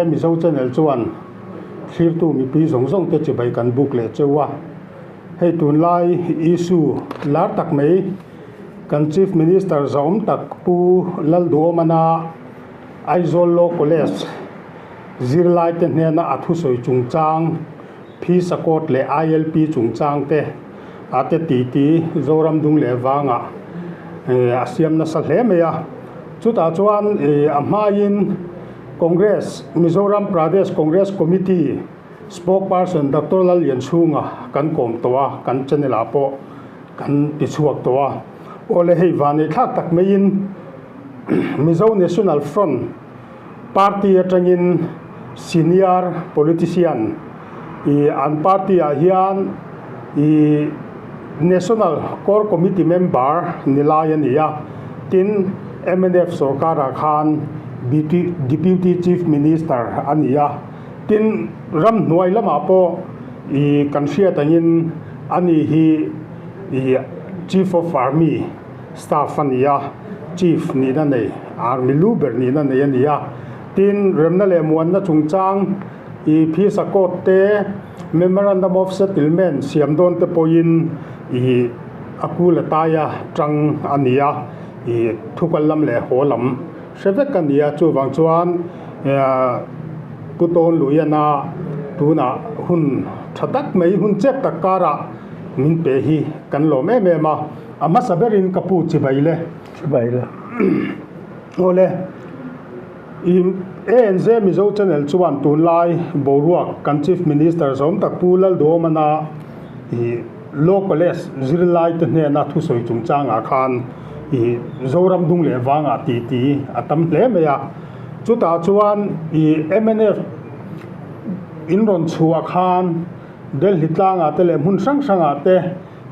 Mizo Channel chuan thlirtu mipui zawng zawng te chibai kan buk leh cheu a. Hei tunlai issue lar tak mai kan Chief Minister zahawm tak Pu Lalduhawmana Aizawl Law College zirlaite hnena a thusawi chungchang Phisa Court leh ILP chungchang te a te titi Zoram dung leh vangah a siam nasa hle mai a. Chutah chuan a hmain Congress, Mizoram Pradesh Congress Committee Spokesperson Doctor Lallianchhunga kan kawm tawh a, kan channel ah pawh kan ti chhuak tawh a. Awle hei vanei thlak tak maiin Mizo National Front party atangin senior politician ih an party ah hian ih National Core Committee member ni lai a ni a, tin mnf sorkar ah khan Deputy Chief Minister a ni a, tin ramhnuai lamah pawh ih kan hriat angin a ni hi ih Chief of Army Staff a ni a, Chief nihna nei, Army lu ber nihna nei a ni a. Tin, remna leh muanna chungchang i phisa court te, Memorandum of Settlement siam dawn te pawhin i a kul a taia tang a ni a, i thukal lam leh haw lam hre vek a ni a. Chuvang chuan Pu Tawn Luiana tunah hun tha tak mai, hun chep tak karah min pe hi kan lawm em em a. A hmasa berin ka pu chibai le. Chibai le. Awle, i ANZ Mizo Channel chuan tunlai boruak kan Chief Minister zawm tak Pu Lalduhawmana i Law College zirlai te hnena thusawi chungchangah khan i Zoram dung leh vangah titi a tam hle mai a. Chutah chuan i mnf in rawn chhuah khan Delhi tlangah te leh hmun hrang hrangah te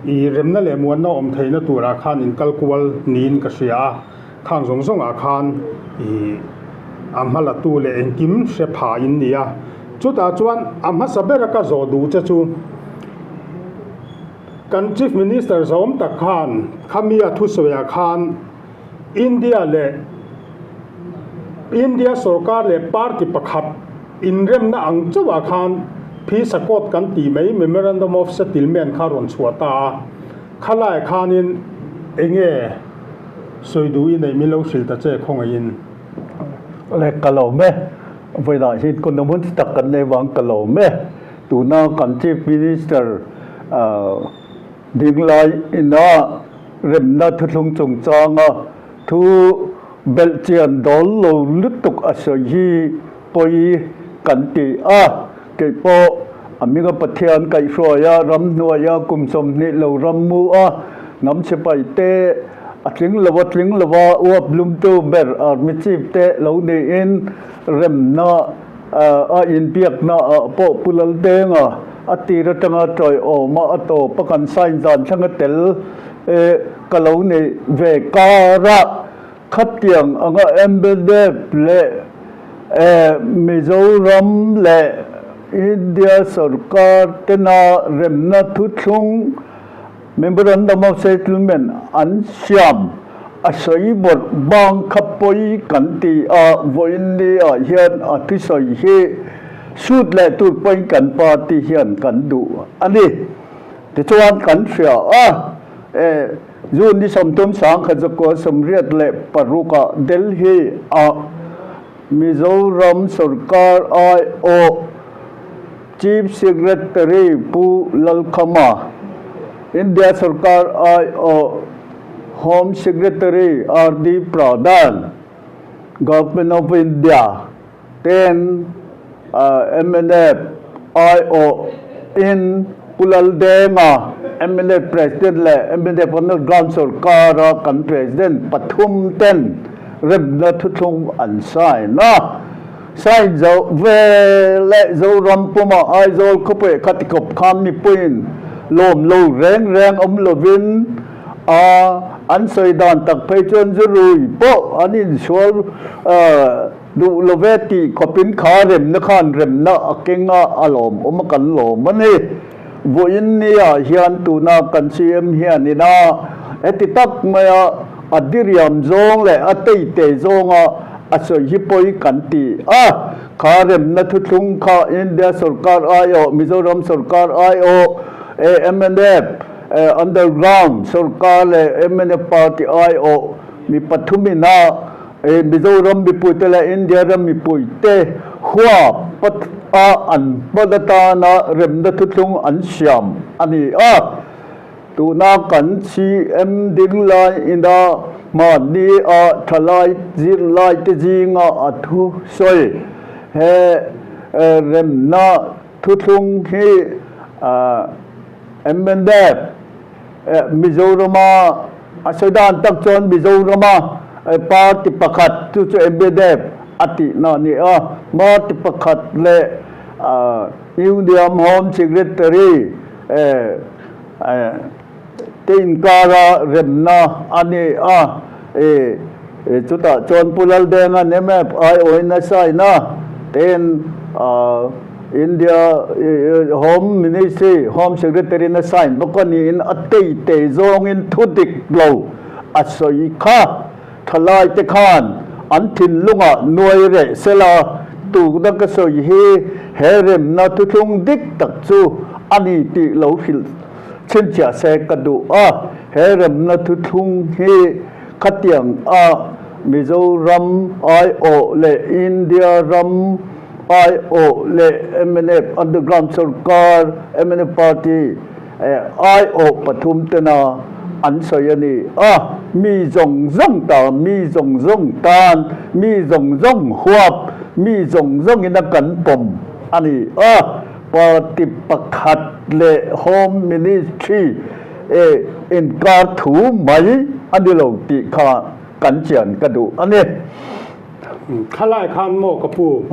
I remna leh muanna awm theihna turah khan in kal kual niin ka hria a, khang zawng zawngah khan i a hma la tu leh engkim hre pha in ni a. Chutah chuan a hmasa bera ka zawh duh che chu kan Chief Minister zawm tak khan khami a thusawiah khan India leh India sorkar leh party pakhat inremna ang chauhah khan Phisa Court kan tih mai Memorandum of Settlement kha rawn chhuah ta a, khalaiah khanin enge sawi duh i neih min lo hrilh ta che khawngaihin. Awle ka lawm e, vawiinah hian kun hmun tak kan nei vang ka lawm e, tuna kan Chief Minister Dinglai ina remna thuthlung chungchanga thu belhchian dawl lo lutuk a sawi hi pawi kan ti a. Kei pawh a hminga Pathian kaihhruai a, ramhnuaia kum 20 lo ram mu a, hnam sipai te a tling lo a tling lo a, uap lumtu ber Army Chief te lo niin remna A inbiakna ah pawh Pu Laldenga a tir atanga tawiawm a a tawp a kan sign zan thleng a tel e ka lo nei ve kar a, khatiang anga mnf leh Mizoram leh India sorkar tena remna thuthlung Memorandum of Settlement an siam a sawi bawrh bang kha pawi kan ti a, vawiin ni ah hian a thusawi hi sut leh tur pawhin kan party hian kan duh a ni. Tichuan kan hria a, e June ni 30 1986 ah Delhi ah Mizoram sorkar aiawh Chief Secretary Pu Lalkhama, India sorkar aiawh Home Secretary RD Pradhan, Government of India ten mnf aiawh in Pu Laldenga, mnf President leh mnf Underground sorkara kan President pathum ten remna thuthlung an sign a. Sign zo ve leh Zoram puma Aizawl khawpui kha tikawp khan mipuiin lawm lo reng reng awm lovin a an sawi dan tak phei chuan zu rui pawh an insual duh lo ve tih khawpin kha remna khan remna a keng a, a lawmawm a kan lawm a ni. Vawiin nia hian tuna kan CM hianin a heti tak maia a diriam zawng leh a teite zawnga a sawi hi pawi kan ti a. Kha remna thuthlung kha India sorkar aiawh, Mizoram sorkar aiawh, mnf underground sorkar leh mnf party aiawh mi pathumin a Mizoram mipuite leh India ram mipuite huap a an hman atana remna thuthlung an siam a ni a. Tuna kan CM ding lai ina hmanni a thalai zirlaite zinga a thu sawi. He remna thuthlung hi mnf Mizorama a sawi dan tak chuan Mizorama party pakhat chu chu mnf a tihna a ni a. Party pakhat leh Union Home Secretary Te inkara remna a ni a, chutah chuan Pu Laldenga'n mnf aiawhin a sign a, tin India Home Ministry Home Secretary-in a sign bawk a niin a tei tei zawngin thu dik lo a sawi kha. Thalaite khan an thinlungah nuai reh sela, tukna ka sawi hi he remna thuthlung dik tak chu a ni tih lo hrilh chhinchhiah se ka duh a. He remna thuthlung hi khatiang a Mizoram aiawh leh India ram aiawh leh mnf underground sorkar, mnf party, Aiawh pathum tena an sawi a ni a, mi zawng zawng ta, mi zawng zawng tan, mi zawng zawng huap, mi zawng zawngin a kan pawm a ni a. Party pakhat leh Home Ministry inkar thu mai a ni lo tih kha kan chian ka duh a ni. Khalai khan maw ka pu?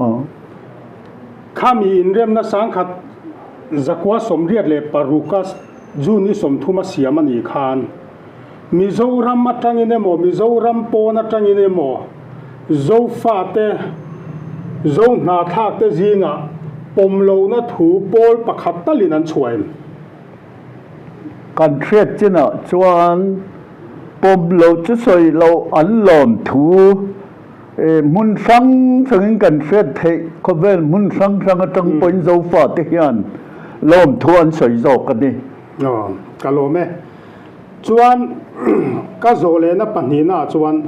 Khami inremna sangkhat zakua 86 a June ni 30 a siam a nih khan Mizoram atangin emaw Mizoram pawn atangin emaw Zofate Zo hnathlakte zingah pawm lohna thu pawl pakhat talin an chhuah em? Kan hriat chinah chuan pawm loh chu sawi loh an lawm thu Hmun hrang hrangin kan hriat theih khawvel hmun hrang hrang atang pawhin Zofa te hian lawmthu an sawi zawk a ni. Aw, ka lawm e. Chuan ka zawh lehna pahnihna ah chuan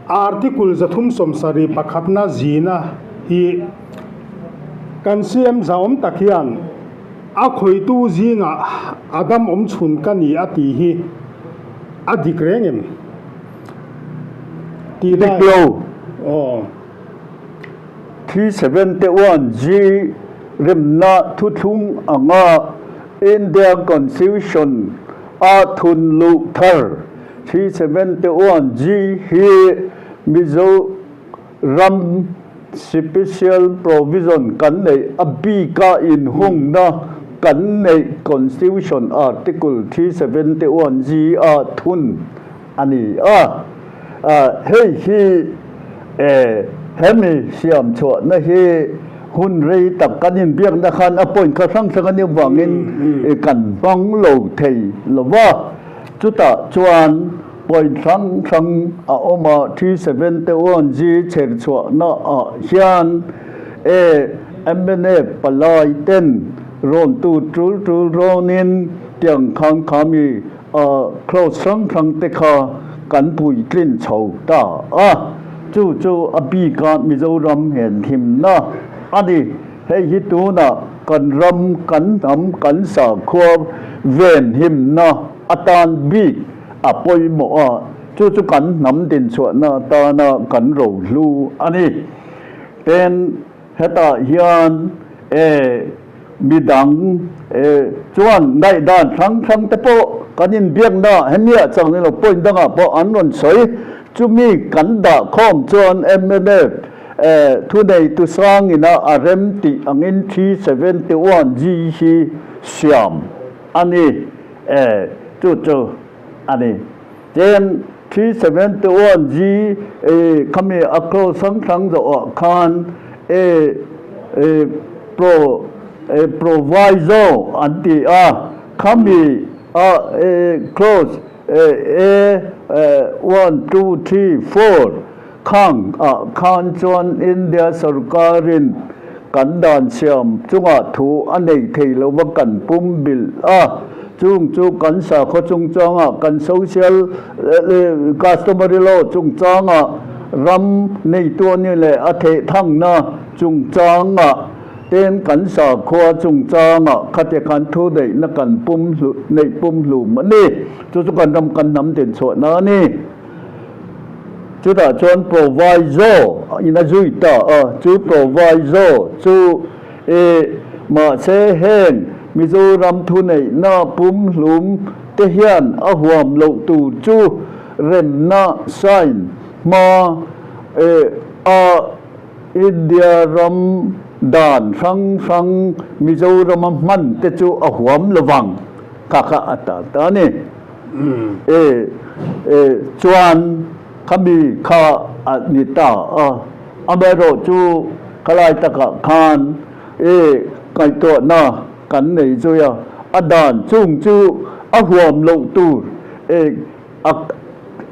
Article 370 pakhatna zina hi kan CM zahawm tak hian a khawitu zingah a dam awm chhun ka ni a tih hi a dik reng em? Tih Dik lo. Aw. 371 G remna thuthlung anga India Constitution a thun luh thar 371 G hi Mizo ram Special Provision kan neih a bika inhungna kan neih Constitution Article 371 G a thun a ni a. Hei hi hemi siam chhuahna hi hun rei tak kan inbiakna khan a point kha hrang hrang a nih avangin kan hmang lo thei lo va. Chutah chuan point hrang hrang a awm a, 371 G chher chhuahna ah hian mnf palai ten rawn tu tul tul rawnin tiang khan khami clause hrang hrang te kha kan puitlin chho ta a, chu chu a bika Mizoram hen himna a ni. Hei hi tunah kan ram, kan hnam, kan sakhua ven himna atan bik a pawimawh a, chu chu kan hnam dinchhuahna atana kan rohlu a ni. Tin, hetah hian e midang e chuan ngaihdan hrang hrang te pawh kan inbiakna hemiah chang ni lo point dangah pawh an rawn sawi. Chumi kan dah khawm chuan mnf e thuneitu sangina a rem tih angin 371 G hi siam a ni. E chu chu a ni. Tin, 371 G e khami a clause hrang hrang zawhah khan e e pro e proviso an ti a, khami a e clause e e one two three four. Khang ah khan chuan India sorkarin kan dan siam chungah thu a nei thei lo va kan pum bilh a, chung chu kan sakhaw chungchangah kan social customary law chungchangah ram neitu a ni leh a theh thangna chungchangah ten kan sakhua chungchangah khate khan thu neihna kan pum neih pum hlum a ni. Chu chu kan ram kan hnam dinchhuahna a ni. Chutah chuan proviso in a zui ta a, chu proviso chu e mahse heng Mizoram thuneihna pumhlum te hian a huam loh tur chu remna sign hma e a India ram dan hrang hrang Mizorama hman te chu a huam lovang kha kha a ta ta a ni. E e chuan khami kha a ni ta a, amaherawh chu khalai takah khan e ngaihtuahna kan nei zui a, a dan chung chu a huam loh tur e a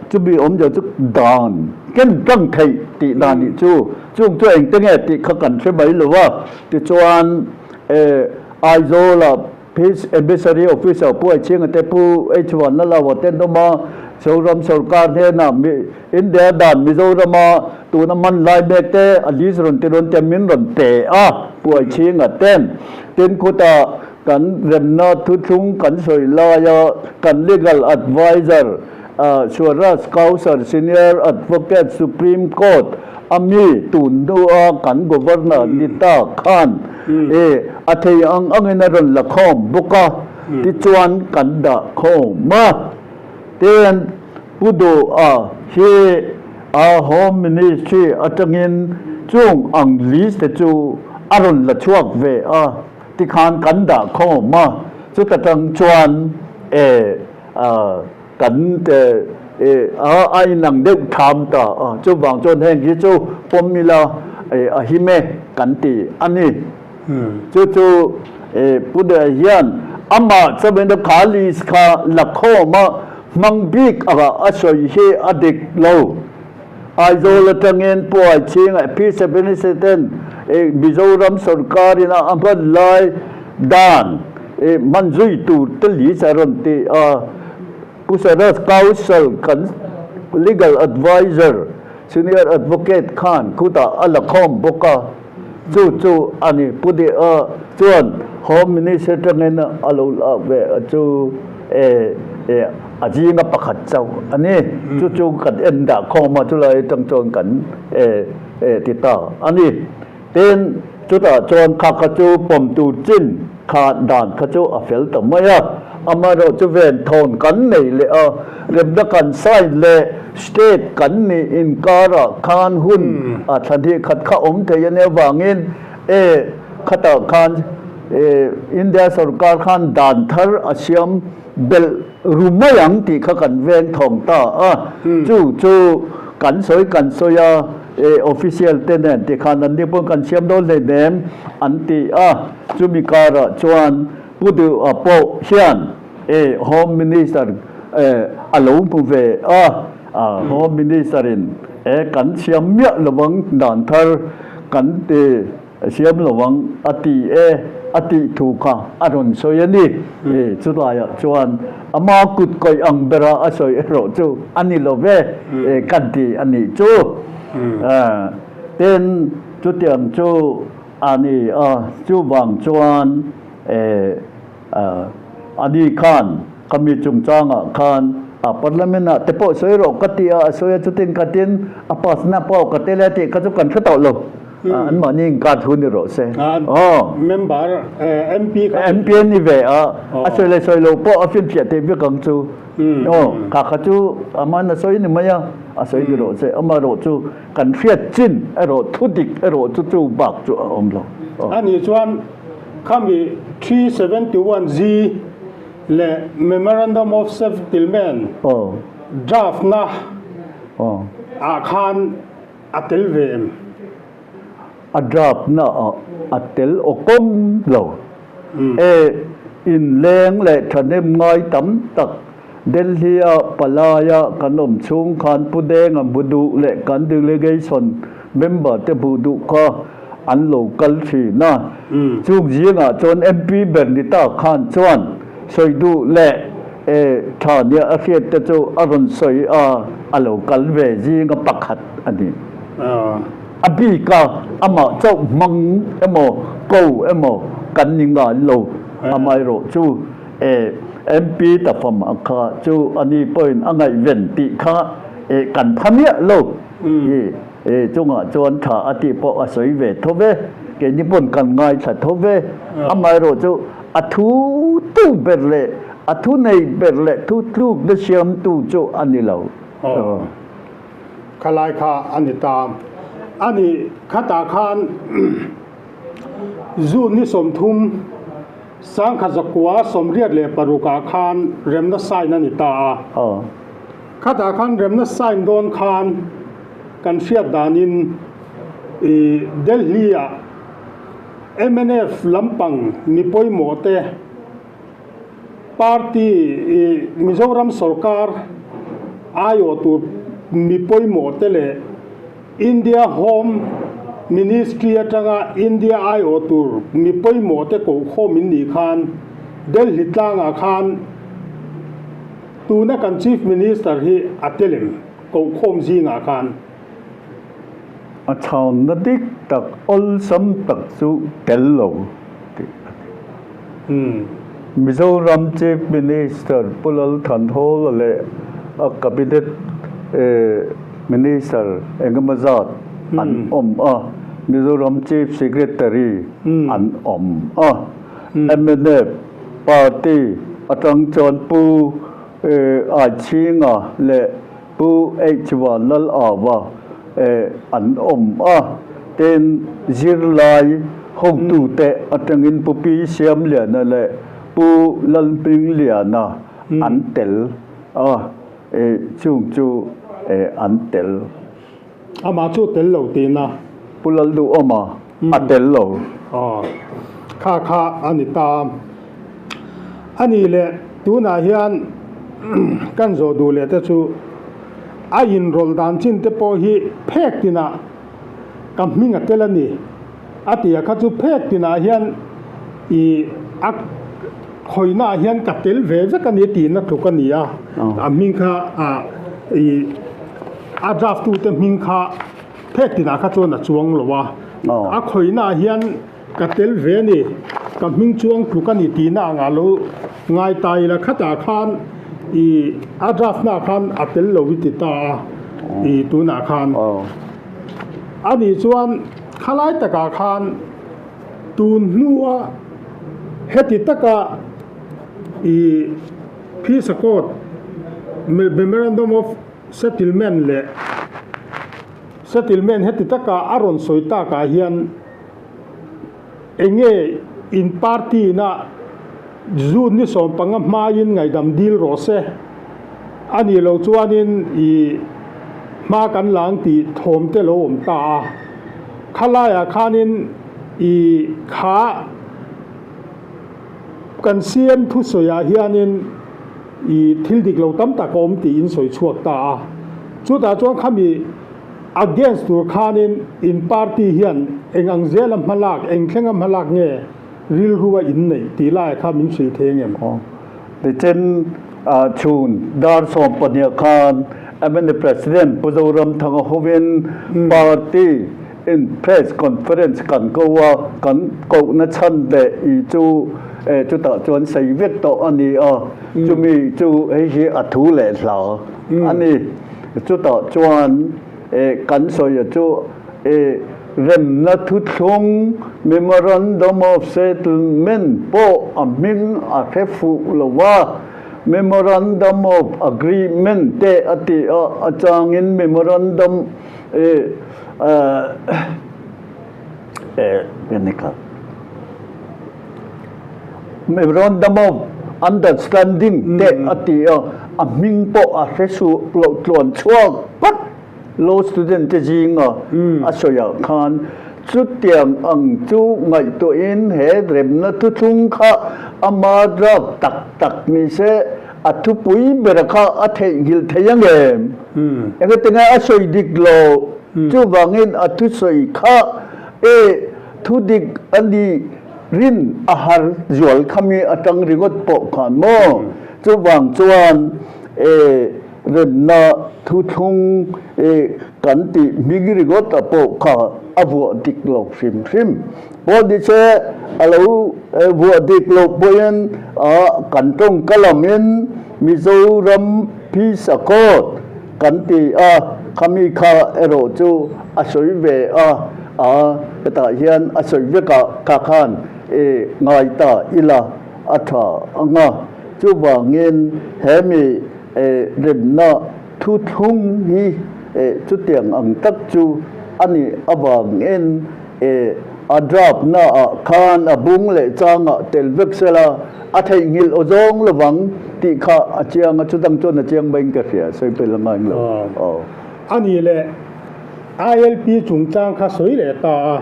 chumi awmzia chu dan ken tlang theih tih dan nih chu, chung chu engte nge tih kha kan hre mai lo a, tichuan e Aizawla Peace Emissary Officer Pu Aichhinga te Pu H Vanlalawa ten awm a, Zoram sorkar hnenah India dan Mizorama tuna man lai mek te a list rawn ti rawn tia min rawn pe a Pu Aichhinga ten. Tin khutah kan remna thuthlung kan sawi laia kan legal adviser Swaraj Kausar Senior Advocate Supreme Court a mi tun hnua kan Governor ni ta khan e a thei ang angin a rawn la khawm bawk a, tichuan kan dah khawm a. Tin, Pu Duha hi a Home Ministry atangin chung ang list te chu a rawn la chhuak ve a, tikhan kan dah khawm a, chuta tang chuan e kan a inang deuh tham ta a, chuvang chuan heng hi chu pawm ila a him e kan ti a ni. Chu chu Pu Dea hian amah chuan kha list kha la khawm a hmang bik anga a sawi hi a dik lo. Aizawl atangin Pu Aichhinga Peace Administrator Mizoram sorkarin a hman lai dan hman zui tur te list a rawn ti a, Pu Sarath Kaushal kan legal adviser senior advocate khan khutah a la khawm bawk a, chu chu a ni. Pu Dea chuan Home Minister atangin a lo lak ve a chu a zinga pakhat chauh a ni. Chu chu kan en dah khawm a, chulai atang chuan kan ti ta a ni. Tin, chutah chuan kha kha chu pawm tur chin kha dan kha chu a fel ta mai a, amaherawh chu ven thawn kan nei leh a, remna kan sign leh state kan nih inkarah khan hun a thla hnih khat kha awm thei a nia vangin e khatah khan e India sorkar khan dan thar a siam belh ru mai ang tih kha kan veng thawng ta a, chu chu kan sawi kan sawi a. E official te nen ti khan an ni pawn kan siam dawn hleinem an ti a, chumi karah chuan Pu Duha pawh hian e Home Minister e a lo hmu ve a, Home Minister in e kan siam miah lovang dan thar kan ti siam lovang a ti e a tih thu kha a rawn sawi a ni. E chulaiah chuan ama kut kawih ang bera a sawi erawh chu a ni lo ve e kan ti a nih chu. Tin, chutiang chu a ni a, chuvang chuan e a ni khan ka mi chungchangah khan a parliament ah te pawh sawi rawh ka ti a, a sawi a chutin ka tin a pass na pawh ka tel a tih kha chu kan hre tawh lo. An mahni inkar thu ni rawh se. Member MP kha. MP an ni ve a, a sawi leh sawi lo pawh a finfiah thei vek ang chu. Aw, kha kha chu aman a sawi ni mai a, a sawi ni rawh se. Amaherawh chu kan hriat chin erawh thu dik erawh chu chu bak chu a awm lo. Ani chuan khami 371G leh Memorandum of Settlement draft na ah khan A tel ve em? A draft na ah a tel awkawm lo. E, inleng leh thahnem ngai tam tak Delhi-a palaia kan awm chhung khan Pu Denga hmu duh leh kan delegation member te hmuh duh kha an lo kal thin a. Chung zingah chuan MP ber ni ta khan chuan sawi duh leh tha nia a hriat te chu a rawn sawi a, a lo kal ve zinga pakhat a ni. A bik a, amah chauh hmang emaw ko emaw kan ni ngai lo, amaherawhchu MP tafam a kha chu ani pawhin a ngaihven tih kha kan pha miah lo. Chungah chuan tha a tih pawh a sawi ve tho ve, keini pawn kan ngaithla tho ve. Amaherawhchu a thu tu ber leh a thu nei ber leh thu tlukna siamtu chu a ni lo. Khalai kha a ni ta a ni. Khatah khan June ni 30, 1986ah khan remna sign a ni ta a. Khatah khan remna sign dawn khan kan hriat danin i Delhi-ah mnf lampang mi pawimawh te, Party i Mizoram sorkar aiawh tur mi pawimawh te leh India Home Ministry atanga India aiawh tur mi pawimawh te kohkhawm in nih khan Delhi tlangah khan tuna kan Chief Minister hi a tel em kohkhawm zingah khan? A chhawnna dik tak awlsam tak chu tel lo tih a ni. Mizoram Chief Minister Pu Lal Thanhawla leh a Cabinet Minister engemaw zat an awm a, Mizoram Chief Secretary an awm a, mnf Party atang chuan Pu Aichhinga leh Pu H Vanlal-Ava an awm a, tin zirlai hotute atangin Pu Pi Siamliana leh Pu Lalhmingliana an tel a, chung chu an tel. Amah chu tel lo tihna. Pu Lalduhawma a tel lo. Aw, kha kha a ni ta. A nih leh tunah hian kan zawh duh leh te chu a inrawlh dan chin te pawh hi phek tinah ka hming a tel a ni a ti a, kha chu phek tinah hian ih a khawihnaah hian ka tel ve vek a ni tihna tluk a ni a, a hming kha ah ih a draft tute hming kha phek tinah kha chuan a chuang lo a, a khawihnaah hian. Ka tel ve a ni, ka hming chuang tluk a ni tihna angah lo ngai ta ila khatah khan i a draft na khan a tel lo i ti ta a i tunah khan a nih chuan khalai takah khan tun hnua heti taka i Peace Accord Memorandum of Settlement leh Settlement heti taka a rawn sawi takah hian Enge in party na June ni 15 hmain ngaihdam dil rawh se. A nih loh chuanin i hma kan lang tih thawm te lo awm ta a. Khalaiah khanin i kha kan CM thusawiah hianin i thil dik lo tam tak a awm tiin sawi chhuak ta a. Chutah chuan khami. Against tur khanin in party hian eng ang zela hmalak, eng thlenga hmalak nge rilru a inneih tih laiah kha min hrilh thei ang em? Aw. Tichen chhun dar 12 khan mna President Pu Zoramthanga hovin party in press conference kan ko a, kan kohna chhan leh i chu chutah chuan sei vek tawh a ni a, chumi chu hei hi a thu leh hla a ni. Chutah chuan kan sawi chu remna thuthlung, Memorandum of Settlement, pawh a hming a hre fuh lo va, Memorandum of Agreement te a ti a, a changin Memorandum Memorandum of Understanding te a ti a, a hming pawh a hre suh loh tluan chhuak pat law student te zinga a sawiah khan chutiang ang chu ngaihtuahin he remna thuthlung kha ama draft tak tak ni se. A thupui bera kha a theihnghilh thei ang em? Engati nge a sawi dik lo? Chuvangin a thusawi kha e thu dik a ni rin a har zual khami atang ringawt pawh khan maw? Chuvang chuan e remna thuthlung e kan tih hming ringawt a pawh kha a vuah dik lo hrim hrim. Pawh ni se a lo vuah dik loh pawhin a kan tawngka lamin Mizoram Peace Accord kan ti a, khami kha erawh chu a sawi ve a, a hetah hian a sawi vek a kha khan e ngai ta ila a tha ang a, chuvangin he mi e remna thuthlung hi e chutiang ang tak chu a nih avangin E, a draft na ah khan a bung leh chang ah tel vek sela, a theihnghilh aw zawng lovang tih kha a chiang a, chutang chuan a chiang mai in ka hria, sawi pel a ngai lo. Aw. A nih leh ILP chungchang kha sawi leh ta a,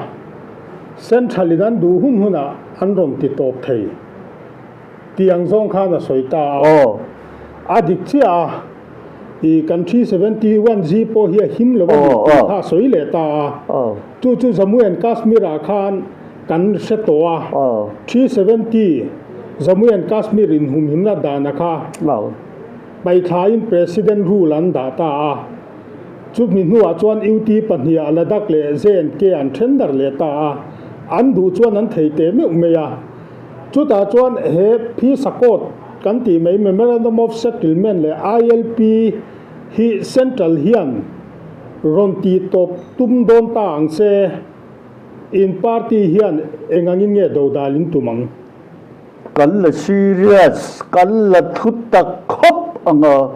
Central in an duh hun hunah an rawn ti tawp thei tih ang zawng khan a sawi ta a. Aw. A dik chiah a, i kan 371 G pawh hi a him lo a dik tih kha a sawi leh ta a. Chu chu Jammu and Kashmir ah khan kan hre tawh a, 370 Jammu and Kashmir inhumhimna dana kha paithlaiin President rule an dah ta a. Chumi hnuah chuan UT pahniha Ladakh leh J&K an then darh leh ta a, an duh chuan an thei teh meuh mai a. Chutah chuan he Peace Accord kan tih mai Memorandum of Settlement leh ILP hi Central hian rawn tih tawp tum dawn ta ang se, in party hian eng angin nge dodal in tum ang? Kan la serious, kan la thu tak khawp ang a,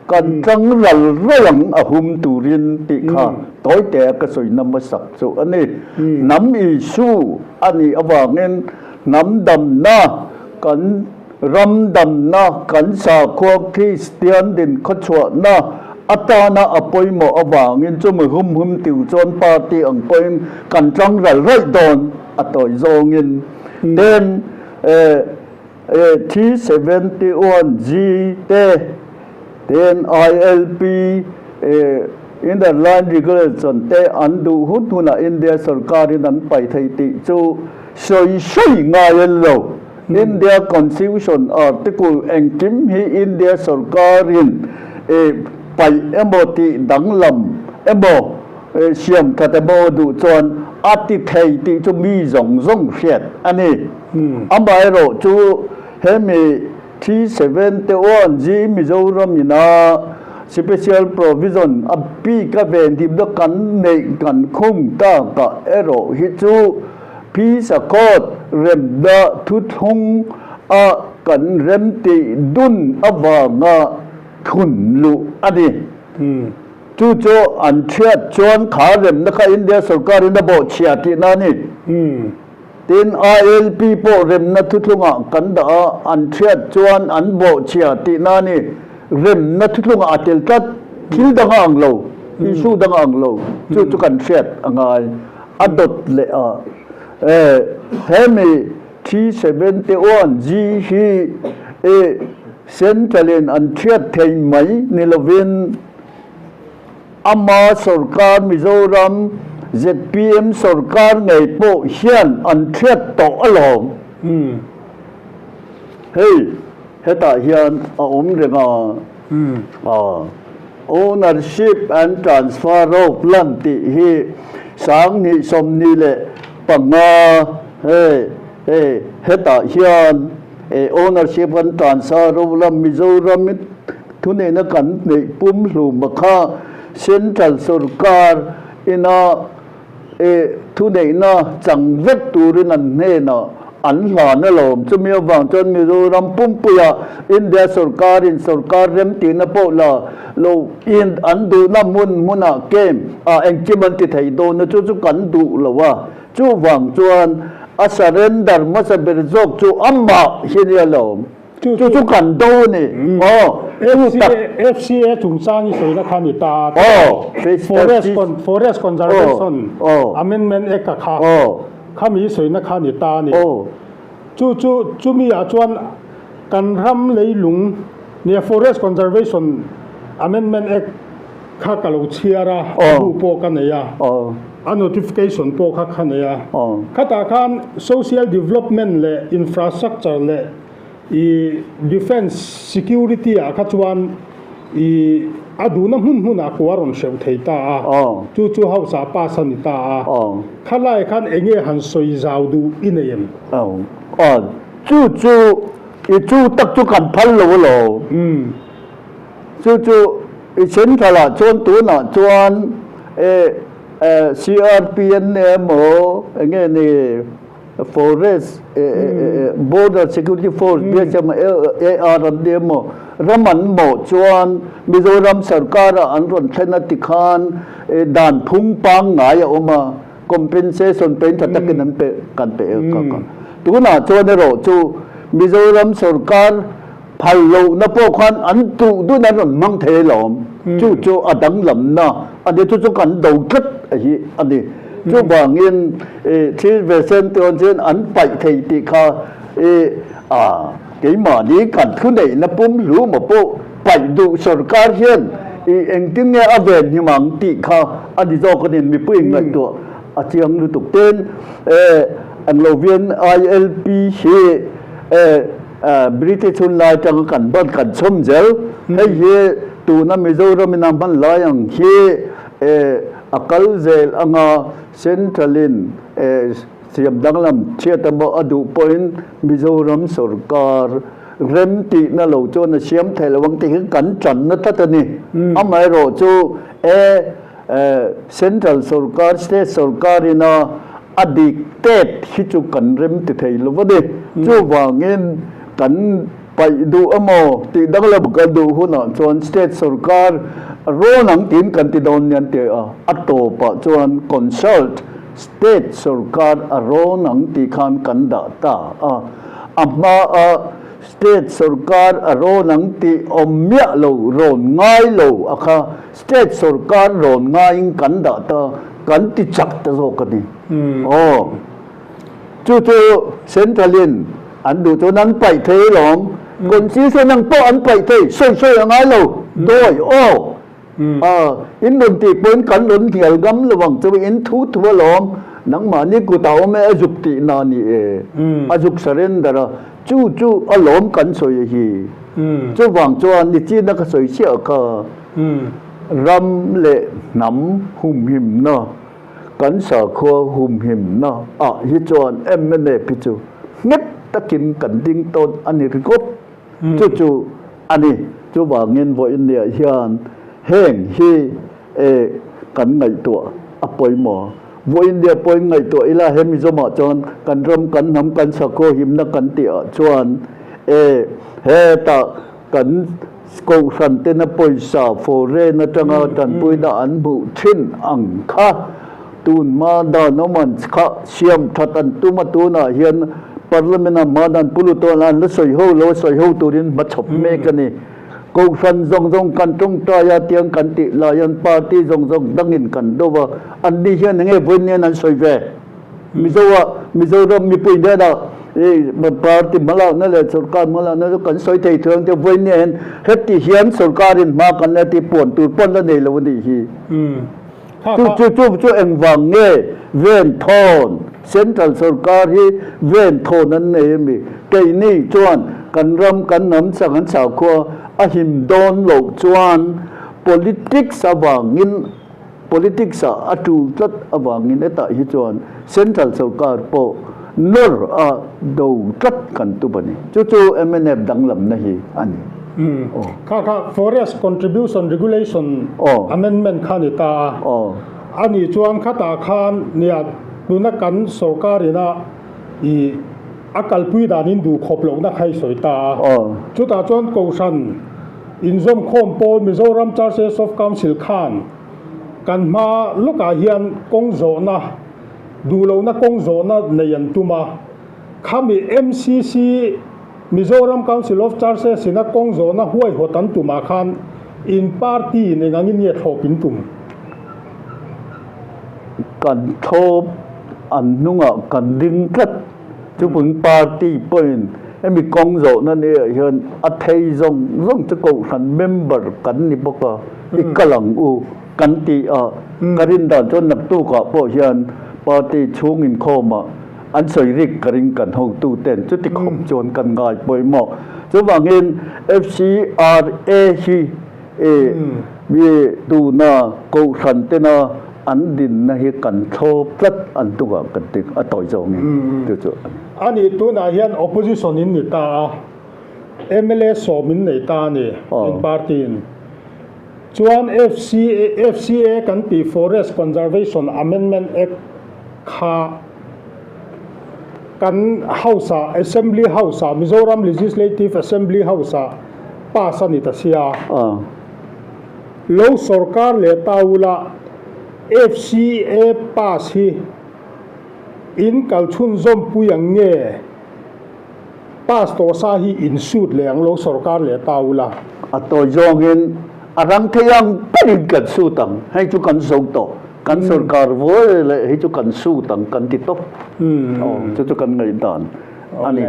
kan tang ral ral ang a hum turin tih kha tawite a ka sawi na hmasak chu a ni. Hnam issue a nih avangin hnam damna kan Ram damna kan sakhua Kristian din khawchhuahna atana a pawimawh avangin chumi hum hum tiu chuan party ang pawhin kan tlang ral raih dawn a tawi zawngin ten 371 G te ten ILP Inner Line Regulation te an duh hun hunah India sorkarin an paih thei tih chu sawi sawi ngai a lo. India Constitution Article engkim hi India sorkarin paih emaw tih danglam emaw siam that emaw duh chuan a ti thei tih chu mi zawng zawng hriat a ni. Amaherawh chu hemi 371 G Mizoram ina Special Provision a bik a venhimna kan neih kan khung takah erawh hi chu Peace Accord remna thuthlung a kan remtih dun avanga thun luh a ni. Chu chu an thiat chuan kha remna kha India sorkarin a bawhchhia tihna a ni. Tin, ILP pawh remna thuthlungah kan dah a, an thiat chuan an bawhchhia tihna a ni. Remna thuthlungah a tel tlat, thil dang a ang lo, issue dang a ang lo, chu chu kan hriat a ngai. A dawt leh a, e hemi 371 G hi e Central in an thiat thei mai ni lovin ama sorkar Mizoram zpm sorkar ngei pawh hian an thiat tawh alawm. Hei hetah hian a awm reng a, Ownership and Transfer of Land tih hi 2025 hei hei hetah hian Ownership and Transfer of Land Mizoram thuneihna kan neih pumhlum a kha Central sorkar ina Thuneihna chang vek turin an hnenah an hlan alawm. Chumi avang chuan Mizoram pumpuia India sorkarin sorkar remtihna pawh la lo in an duhna hmun hmunah camp ah engkim an ti thei dawn a, chu chu kan duh lo a. Chuvang chuan a surrender hmasa ber zawk chu amah hi nia lawm. Chu chu kan do a ni. Aw, chu tak. FCA chungchang i sawina kha ni ta a. Aw, Forest Forest Conservation Amendment Act a kha. Khami i sawina kha ni ta a ni. Chu chu chumi ah chuan kan ram leilung. Nia, Forest Conservation Amendment Act kha ka lo chhiar a, a bu pawh ka nei a, a notification pawh kha ka nei a. Khatah khan Social Development leh Infrastructure leh i Defence Security ah kha chuan i a duhna hmun hmunah kua rawn hreuh thei ta a, chu chu House ah pass a ni ta a. Khalai khan eng nge han sawi zau duh i nei em? Chu chu i chu tak chu kan phal lo alo. Chu chu i central ah chuan tunah chuan e CRPN emaw enge ni forest border security force BSM AR an ni emaw ram an mawh chuan Mizoram sarkar ah an rawn thlen a tikhan dan phung pangngai a awm a. Compensation pein tha takin an pe kan pe ka ka. Tunah chuan erawh chu Mizoram sorkar phal lohna pawh khan an duh dun an rawn hmang thei alawm. Chu chu a danglamna a ni. Chu chu kan do tlat a hi a ni. Chuvangin i thil ve sen tawn chuan an paih thei tih kha i a keimahni kan thuneihna pumhlum a pawh paih duh sorkar hian i engtin nge a ven him ang tih kha a ni zawk a ni. Mipui ngaihtuah a chiang lutuk ten e ang lo vian ILP hi e British hun lai atanga kan ban kan chhawm zel hei hi tuna Mizoram in a hman lai ang hi e a kal zel anga Central in e Siam danglam chhiat emaw a duh pawhin Mizoram sorkar rem tihna lo chuan a siam theih lo ang tih hi kan tanna tlat a ni. Amaherawh chu e Central sorkar, State sorkarin a a dictate hi chu kan rem ti thei lo a ni. Chuvangin kan paih duh emaw tih danglam kan duh hunah chuan State sorkar rawn ang tiin kan ti dawn nia an ti a, a tawpah chuan consult State sorkar a rawn ang tih khan kan dah ta a, a hma a State sorkar a rawn ang tih awm miah lo, rawn ngai lo a kha State sorkar rawn ngaiin kan dah ta, kan ti chak ta zawk a ni. Aw, chu chu Central in an duh chuan an paih thei alawm, Constitution ang pawh an paih thei, sawi sawi a ngai lo, dawi aw. A, in rawn tih pawhin kan rawn hnial ngam lo ang chu, in thu thu alawm, nangmahni kutah awm e, a zuk tih na a ni e, a zuk surrender a, chu chu alawm kan sawi hi. Chuvang chuan nichin a ka sawi chiah kha, ram leh hnam humhimna, kan sakhua humhimna ah hi chuan mnf hi chu nghet takin kan ding tawn a ni ringawt. Chu chu a ni. Chuvangin vawiinniah hian heng hi e kan ngaihtuah a pawimawh. Vawiinnia pawhin ngaihtuah ila he Mizomah chuan kan ram, kan hnam, kan sakhaw himna kan tihah chuan e hetah kan kohhran tena pawisa foreign atanga tanpuina an hmuh thin ang kha Tun hma dan awm an kha siam that an tum a, tunah hian Parliament-a hma dan pu lutuan an la sawi ho lo a, sawi ho turin hma chhawp mek a ni. Kohhran zawng zawng kan tawngtai a, tiang kan tih lai hian party zawng zawng dangin kan do a, an ni hian enge vawiin nen an sawi ve? Mizoa Mizoram mipui hnenah party hmalakna leh sorkar hmalakna chu kan sawi thei thei ang te vawiin nen heti hian sorkarin hma kan la tih puan tur pawn la nei lo a nih hi. Chu chu chu chu engvang nge ven thawn Central sorkar hi ven thawn an nei ami? Keini chuan kan ram kan hnam chang an sakhua a him dawn loh chuan politics avangin politics ah a tul tlat avangin hetah hi chuan Central sorkar pawh nawr a do tlat kan tum a ni. Chu chu mnf danglamna hi a ni. Kha kha Forest Contribution Regulation Amendment kha a ni ta a. A nih chuan khatah khan nia tuna kan sorkar ina ih a kalpui danin duh khawp lohna kha i sawi ta a. Chutah chuan Kohhran inzawmkhawm pawl Mizoram Churches of Council khan kan hma lawkah hian kawng zawhna duh lohna kawng zawhna nei an tum a. Khami MCC Mizoram Council of Churches ina kawng zawhna huaihawt an tumah khan in party in eng angin nge thlawp in tum? Kan thlawp an hnungah kan ding tlat. Chupang party pawhin. Hemi kawng zawhna ni ah hian a thei zawng zawng chu kohhran member kan ni bawk a, i kal ang u kan ti a, ka rin dan chuan naktukah pawh hian party chhung inkhawmah an sawi rik ka ring kan hotu ten chuti khawp chuan kan ngai pawimawh. Chuvangin FCRA hi E, mi tuna kohhran tena an dinna hi kan thlawp tlat an tungah kan ti a tawi zawngin chu chu a ni. A nih tunah hian opposition in ni ta a, mla sawm in nei ta a ni in party in. Chuan FCA, FCA kan tih Forest Conservation Amendment Act kha kan House ah, Assembly House ah, Mizoram Legislative Assembly House ah pass a ni ta sia. Lo sorkar leh ta ula FCA pass hi in kal chhunzawm pui ang nge pass tawh sa hi in sut leh ang lo sorkar leh ta ula. A tawi zawngin a rang thei ang berin kan sut ang, hei chu kan zo tawh, kan sorkar vuai leh hei chu kan sut ang kan ti tawp, aw chu chu kan ngaihdan a ni.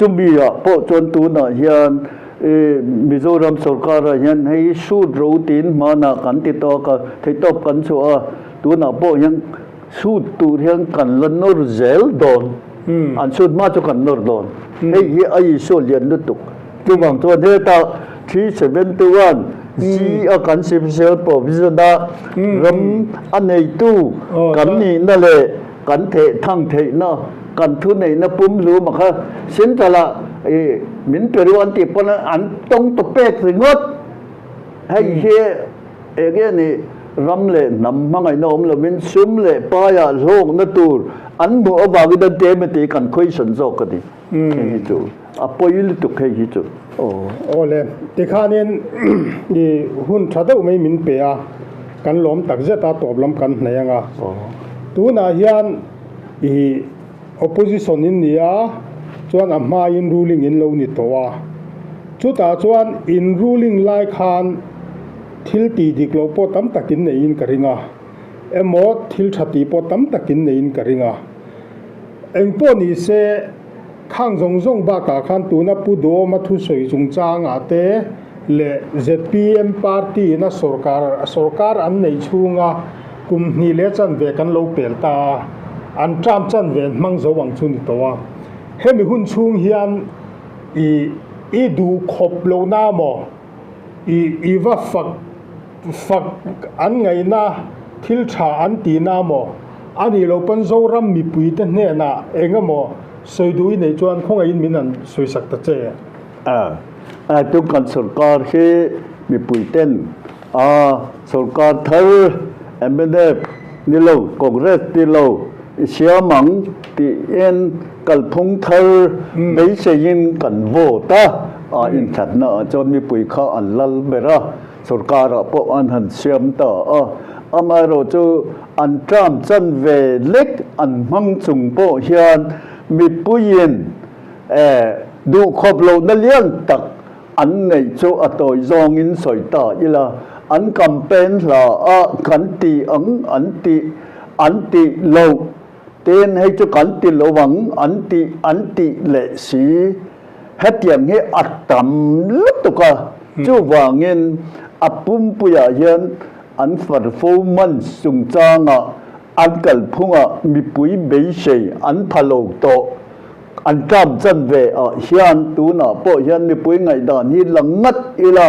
Chumi ah pawh chuan tunah hian Mizoram sorkarah hian hei shoot ro tiin hmanah kan ti tawk a, theihtawp kan chhuah a, tunah pawh hian shoot tur hian kan la nawr zel dawn, an shoot hma chu kan nawr dawn. Hei hi a issue lian lutuk. Chuvang chuan hetah 371 G a kan special provision a ram a neitu kan nihna leh kan theh thang theihna, kan thu neihna pumhlum a kha central ah i min pe ru an tih pawn an tawng ta pek ringawt. Hei hi eng nge ni ram leh hnam hmangaihna awm lovin sum leh paiah hlawkna tur an hmuh avangin an ti em tih kan question zawk a ni. Hei hi chu a pawi lutuk hei hi chu aw. Awle, tikhanin i hun tha deuh mai min pe a, kan lawm tak zet a, tawp lam kan hnaih ang a. Tunah hian i opposition in ni a, chuan a hmain ruling in lo ni tawh a. Chutah chuan in ruling lai khan thil tih dik loh pawh tam takin neiin ka ring a, emaw thil tha tih pawh tam takin neiin ka ring a. Engpawh ni se, khang zawng zawng bakah khan tuna Pu Duhawma thusawi chungchangah te leh zpm party ina sorkar sorkar an neih chhunga kum hnih leh chanve kan lo pel ta a, an term chanve an hmang zo ang chu ni tawh a. Hemi hun chhung hian i i duh khawp lohna maw i i va fak Fak an ngaihna, thil tha an tihna maw? A nih loh pawn Zoram mipuite hnenah eng emaw sawi duh i neih chuan khawngaihin min han sawisak ta che. A, a tum kan sorkar hi mipuiten a sorkar thar mnf ni lo, Congress ni lo i siam ang tiin kalphung thar beiseiin kan vote a, a inthatna ah chuan mipui kha an lal ber a. Sorkarah pawh an han siam ta a, amaherawhchu an term chan ve lek an hmang chung pawh hian mipuiin duhkhawp lohna lian tak an neih chu a tawi zawngin sawi ta ila, an campaign hla a kan ti ang an tih an tih loh ten hei chu kan ti lo ang an tih an tih leh si. Hetiang hi a tam lutuk a, chuvangin a pumpuiah hian an performance chungchangah an kalphungah mipui beisei an pha lo tawh. An term chanve ah hian tunah pawh hian mipui ngaihdan hi la ngat ila,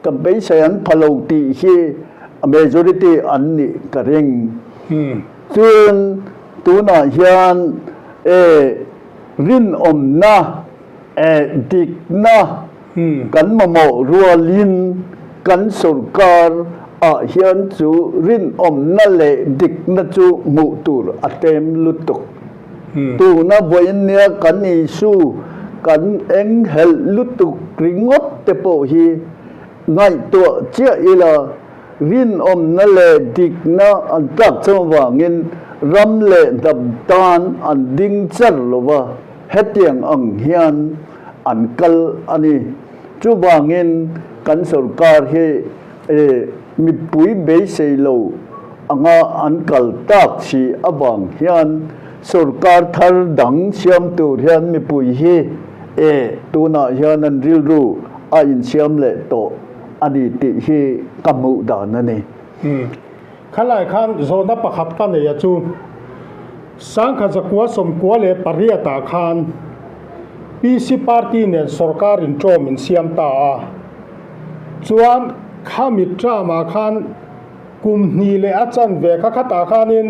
ka beisei an pha lo tih hi a majority an nih ka ring. Chuan tunah hian e. Rinawmna eh dikna kan mamawh rualin kan sorkar ah hian chu rinawmna leh dikna chu hmuh tur a tlem lutuk. Tuna vawiin nia kan issue kan enghelh lutuk ringawt te pawh hi ngaihtuah chiah ila Rinawmna leh dikna an tlak chang avangin ram leh hnam tan an ding char lo va, hetiang ang hian an kal a ni. Chuvangin kan sorkar hi mipui beisei lo anga an kal tak si avang hian. Sorkar thar dang siam tur hian mipui hi e tunah hian an rilru a insiam leh tawh a ni tih hi ka hmuh dan a ni. Umm. Khalai khan zawhna pakhat ka nei a chu Sangkhat zakua 98 ah khan PC party nen sorkar in ṭawm in siam ta a, chuan khami term ah khan kum hnih leh a chanve kha khatah khanin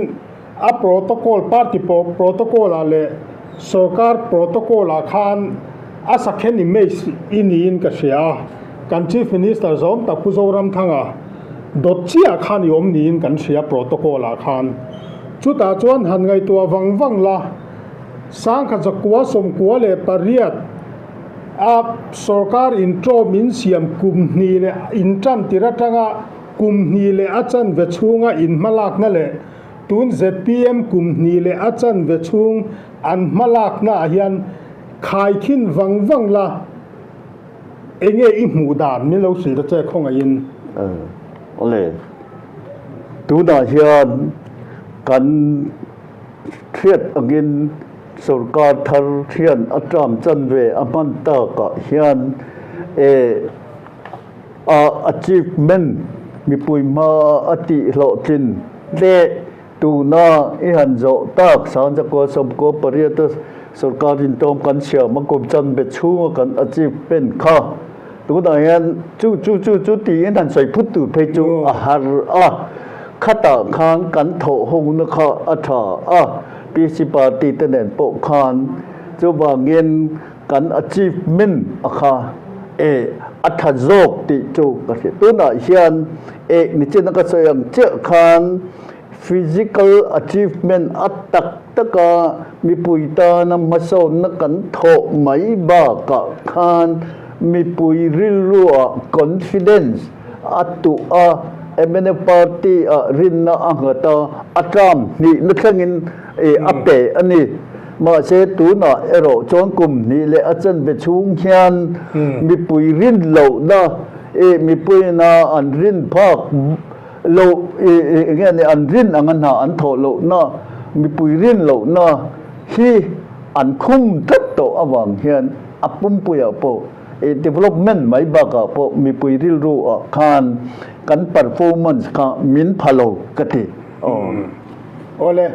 A protocol, party protocol ah leh sorkar protocol ah khan a sakhen image i niin ka hria a, kan Chief Minister zawm tak Pu Zoramthanga dawt chiah khan i awm niin kan hria protocol ah khan. Chutah chuan han ngaihtuah vang vang la, 1998 a sorkar intawm insiam kum hnih leh intan tir atanga Kum hnih leh a chanve chhunga inhmalakna leh tun zpm kum hnih leh a chanve chhung an hmalakna ah hian khaikhin vang vang la enge i hmuh dan min lo hrilh ta che khawngaihin. Awle, tunah hian kan hriat angin sorkar thar hian a term chanve a hman takah hian e. A achievement mipui hma a tih hlawhtlin leh tuna i han zawh tak 1998 a sorkar intawm kan siam a kum chanve chhunga kan achievement kha tunah hian chu chu chu chu tiin han sawi phut tur phei chu a har a, khatah khan kan thawh hona kha a tha a, PC party te nen pawh khan chuvangin Kan achievement a kha e a tha zawk tih chu ka hria. Tunah hian e nichin a ka sawi ang chiah khan physical achievement a tak taka mipui tana hmasawnna kan thawh mai bakah khan mipui rilruah confidence a tuh a, mnf party ah rinna a nghat a, a term hnihna thlengin e a pe a ni. Mahse tunah erawh chuan kum hnih leh a chanve chhung hian mipui rin lohna e mipuina an rin phak loh e enge ni an rin anga hna an thawh lohna mipui rin lohna hi an khum tlat tawh avang hian a pumpuiah pawh e development mai bakah pawh mipui rilru ah khan kan performance kha min pha lo ka ti. Aw. Awle,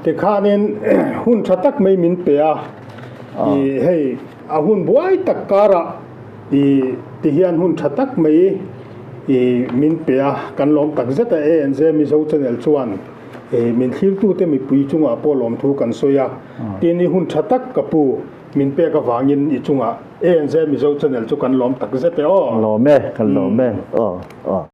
tikhanin hun tha tak mai min pe a, i hei a hun buai tak karah i ti hian hun tha tak mai i min pe a, kan lawm tak zet a, ANZ Mizo Channel chuan i min thlirtute mipui chungah pawh lawmthu kan sawi a, tin i hun tha tak ka pu min pek avangin i chungah ANZ Mizo Channel chu kan lawm tak zet e aw. Lawm e, kan lawm e, aw aw.